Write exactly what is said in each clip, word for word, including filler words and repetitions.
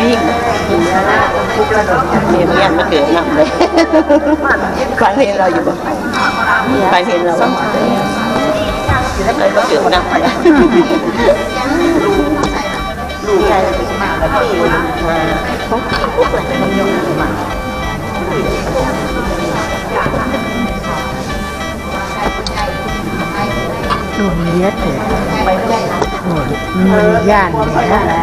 นี่ เมีย เมียมาเกิดนำเลย ฝันเห็นเราอยู่บ่ ฝันเห็นเราบ่ แล้วมาเกิดนำเลย Lūn liet leh. Lūn, lūn yān leh.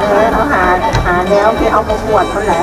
เออ เอาหา หาแนวที่เอามาขวดมันแหละ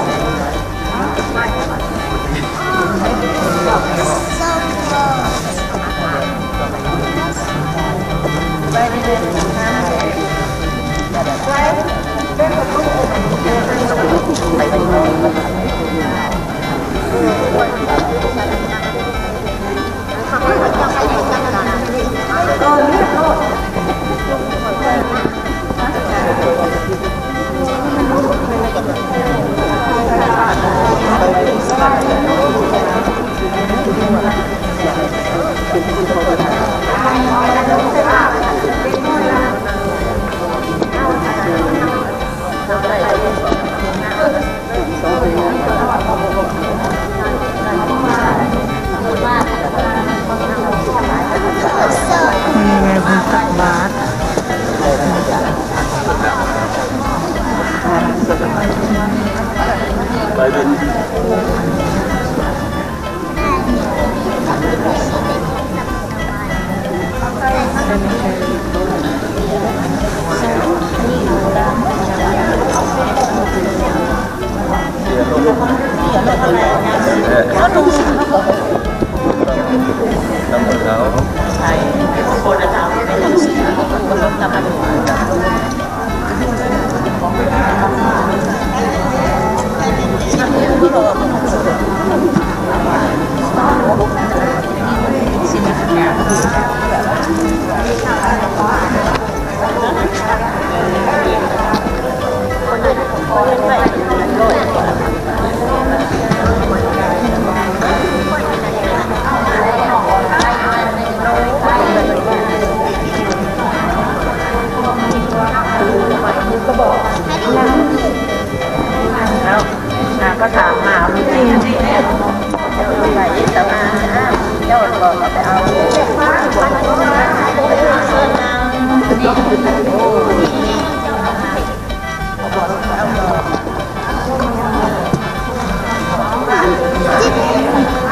นี่ไง บุญตักบาตร อ่ะ ก็ถามหามันสิ เจ้าไปสมา อ้าว เจ้าบอกว่าไปเอา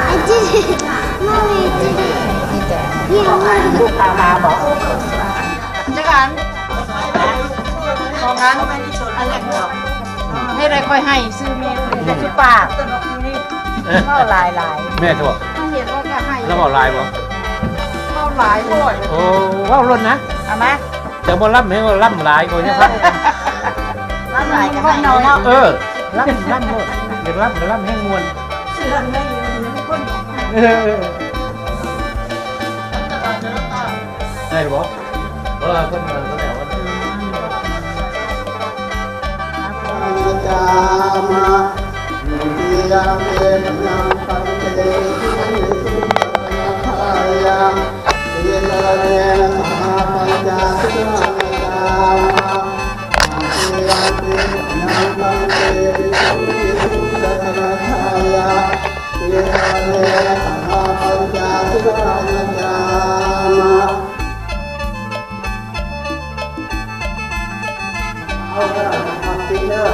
I did it. Mommy did it. Yeah, Mommy. ลูกตามมาบอก จักอัน ของอัน อันแรกเนาะ ให้ได้ค่อยให้ซื้อแม่ แต่คือปาก เว้าหลายๆ แม่โทษ เห็นว่าก็ให้ แล้วเว้าหลายบ่ เว้าหลายโพด โอ้ เว้าล้นนะ เอามา แต่บ่ล่ำแฮงว่าล่ำหลายกว่าเนี่ย ล่ำหลายก็ให้น้อยเนาะ เออ ล่ำ ล่ำโลด อยากล่ำก็ล่ำแฮงม่วน เออ ได้หรือบ่ เออ เพิ่นมาก็แล้วว่า Yācāma dutiyampi yaṃ bhante bhikkhuṃ visuddhasamaggāya tisaraṇena saha pañca sikkhāna yācāma. Dutiyampi yaṃ bhante bhikkhuṃ visuddhasamaggāya tisaraṇena saha pañca sikkhāna yācāma. เอาละ มาสิเด้อ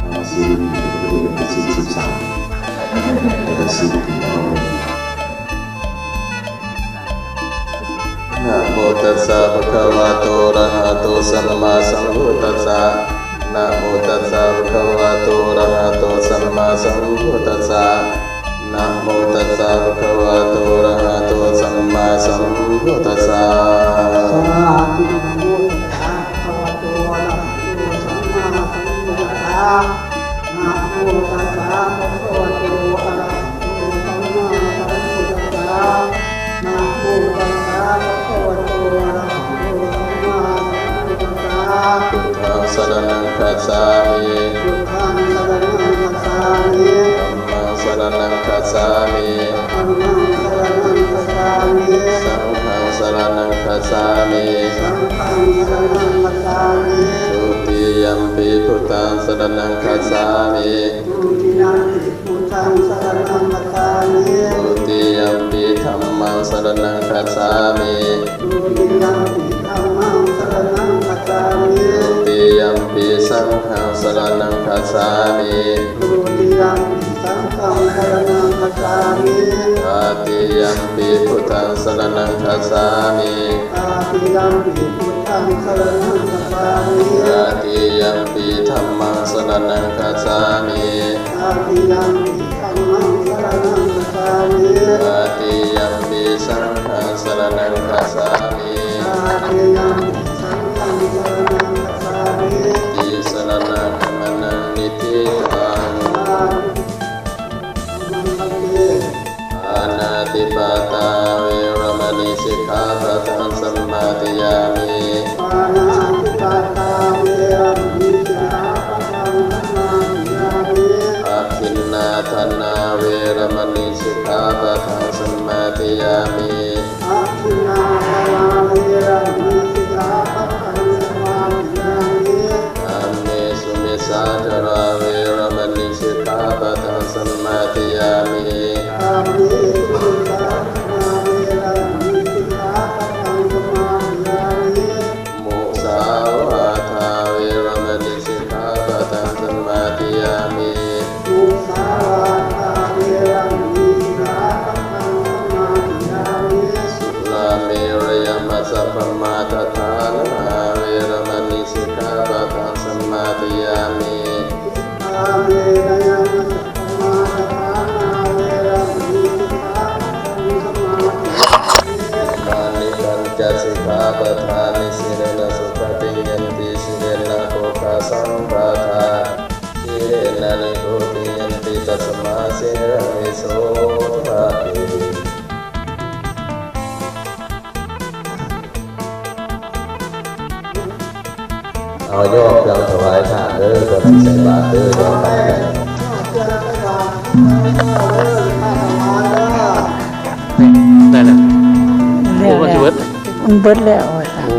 เอาสิบ สิบ สิบสาม แล้วก็สิบ Namo tassa bhagavato arahato sammāsambuddhassa. Namo tassa bhagavato arahato sammāsambuddhassa. Namo tassa bhagavato arahato sammāsambuddhassa. Sādhu. Namo tassa bhagavato arahato sammāsambuddhassa. Namo tassa bhagavato arahato gacchāmi. Buddhaṃ saraṇaṃ gacchāmi. Dhammaṃ saraṇaṃ gacchāmi. Dhammaṃ saraṇaṃ gacchāmi. Saṅghaṃ saraṇaṃ gacchāmi. Saṅghaṃ saraṇaṃ gacchāmi. Dutiyampi buddhaṃ saraṇaṃ gacchāmi. Dutiyampi buddhaṃ saraṇaṃ gacchāmi. Dutiyampi dhammaṃ saraṇaṃ gacchāmi. Dutiyampi dhammaṃ saraṇaṃ gacchāmi. Dutiyampi saṅghaṃ saraṇaṃ gacchāmi. Dutiyampi saṅghaṃ saraṇaṃ gacchāmi. Tatiyampi buddhaṃ saraṇaṃ gacchāmi. Tatiyampi buddhaṃ saraṇaṃ gacchāmi. Tatiyampi dhammaṃ saraṇaṃ gacchāmi. Tatiyampi dhammaṃ saraṇaṃ gacchāmi. Tatiyampi saṅghaṃ saraṇaṃ gacchāmi. Tatiyampi saṅghaṃ saraṇaṃ gacchāmi. Tisaraṇagamanaṃ niṭṭhitaṃ. Sādhu. Pāṇātipātā veramaṇī sikkhāpadaṃ samādiyāmi. Pāṇātipātā veramaṇī sikkhāpadaṃ samādiyāmi. Adinnādānā veramaṇī sikkhāpadaṃ samādiyāmi. Adinnādānā veramaṇī sikkhāpadaṃ samādiyāmi. Kāmesu micchācārā veramaṇī sikkhāpadaṃ samādiyāmi. Kāmesu micchācārā veramaṇī sikkhāpadaṃ samādiyāmi. Musāvādā veramaṇī sikkhāpadaṃ samādiyāmi. Musāvādā veramaṇī sikkhāpadaṃ samādiyāmi. Surāmerayamajjapamādaṭṭhānā veramaṇī sikkhāpadaṃ samādiyāmi. Surāmerayamajjapamādaṭṭhānā veramaṇī sikkhāpadaṃ samādiyāmi. Imāni pañca sikkhāpadāni. Sīlena sugatiṃ yanti, sīlena bhogasampadā, sīlena nibbutiṃ yanti, tasmā sīlaṃ visodhaye. เอา ยกเครื่องถวายทานเด้อ ก่อนสิใส่บาตรเด้อ ยกไป ได้แล้ว แล้ว โอ้ มันสิเบิด มันเบิดแล้ว โอ้